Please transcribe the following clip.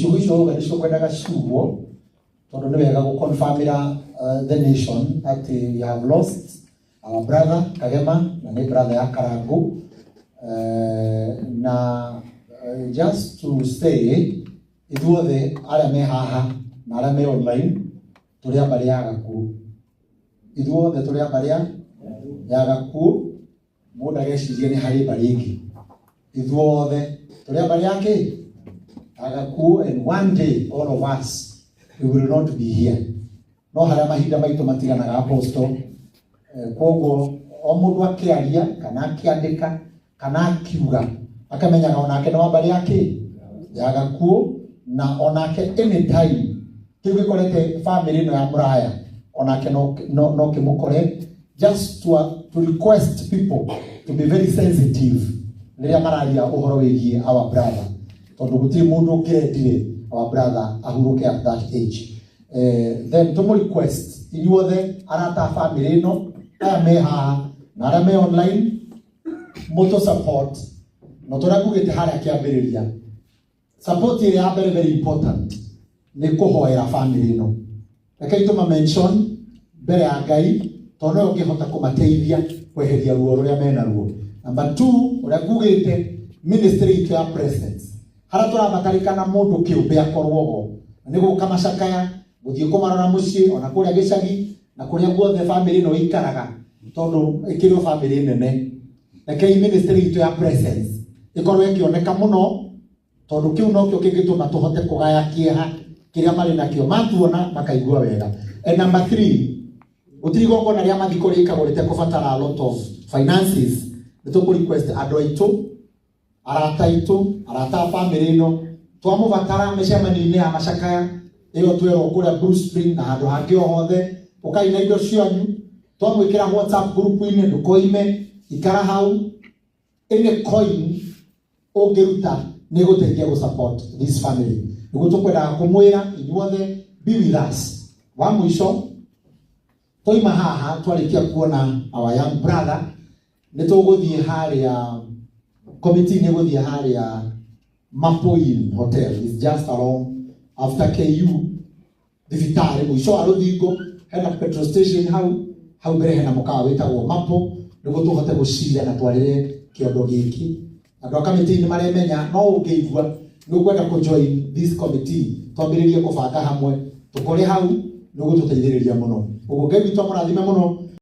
Ciugo icio wauga nĩcio ngwendaga ciugwo, tondũ nĩ wega gũconfirmĩra the nation atĩ we have lost our brother Kagema, na nĩ brother ya Karangu. Na just to say, ithuothe arĩa me haha na arĩa me online tũrĩ a mbarĩ ya Gakuũ. Ithuothe tũrĩ a mbarĩ ya Gakuũ. Mũndũ ageciria nĩ harĩ mbarĩ ĩngĩ. Ithuothe tũrĩ a mbarĩ ya kĩ? Ya Gakuũ. And one day all of us, we will not be here. No harĩa mahinda maitũ matiganaga, apostle. Koguo o mũndũ akĩaria kana akĩandĩka kana akiuga, akamenyaga onake nĩ wa mbarĩ ya kĩ? Ya Gakuũ. Na onake anytime kĩu gĩkorete family ĩno ya mũraya, onake no kĩmũkore. Just to request people to be very sensitive rĩrĩa mararia ũhoro wĩgiĩ our brother, tondũ gũtirĩ mũndũ ũngĩrendire our brother ahurũke at that age. Then tũmũ request inyuothe arata a family ĩno, aya me haha na arĩa me online, mũtũ support. No tũrĩa ngugĩte harĩa kĩambĩrĩria, support ĩrĩa ya mbere, very important, nĩ kũhoera family ĩno. Rekei tũma mention mbere ya Ngai, tondũ noyo ũngĩhota kũmateithia kweheria ruo rũrĩa mena ruo. Number two, ũrĩa ngugĩte, ministry itũ ya presence, harĩa tũrabatarĩkana mũndũ kĩũmbe akorwo ho, nĩ gũka macakaya, gũthiĩ kũmarora mũciĩ, ona kũrĩa gĩcagi na kũrĩa guothe family ĩno ĩikaraga, tondũ ĩkĩrĩ o family nene. Rekei ministry itũ ya presence ĩkorwo ĩkĩoneka mũno, tondũ kĩu nokĩo kĩngĩtũma tũhote kũgaya kĩeha kĩrĩa marĩ nakĩo, matuona makaigua wega. And number three, gũtirĩ igongona rĩa mathiko rĩkagwo rĩtekũbatara a lot of finances. Nĩ tũkũ request andũ aitũ, arata aitũ, arata a family ĩno, twamũbatara mĩcemanio-inĩ ya macakaya ĩyo twerwo kũrĩa Blue Spring na handũ hangĩ o hothe. Ũkai na indo cianyu. Twamwĩkĩra WhatsApp group-inĩ, ndũkoime, ikara hau. Any coin ũngĩruta nĩ gũteithia gũ support this family. Nĩguo tũkwendaga kũmwĩra inyuothe, be with us. Wa mũico, twaima haha, twarĩkia kuona our young brother, nĩ tũgũthiĩ harĩa committee, nĩ gũthiĩ harĩa Maple Inn Hotel, is just along after KU thibitarĩ, mũico wa rũthingo, hena petrol station hau. Hau mbere hena mũkawa wĩtagwo Maple, nĩguo tũhote gũcira na twarĩre kĩondo gĩkĩ. Andũ a kamĩtĩ nĩ maremenya. No ũngĩigua nĩ ũkwenda kũ join this committee, twambĩrĩrie kũbanga hamwe, tũkore hau, nĩ ũgũtũteithĩrĩria mũno. Ũguo Ngai witũ amũrathime mũno.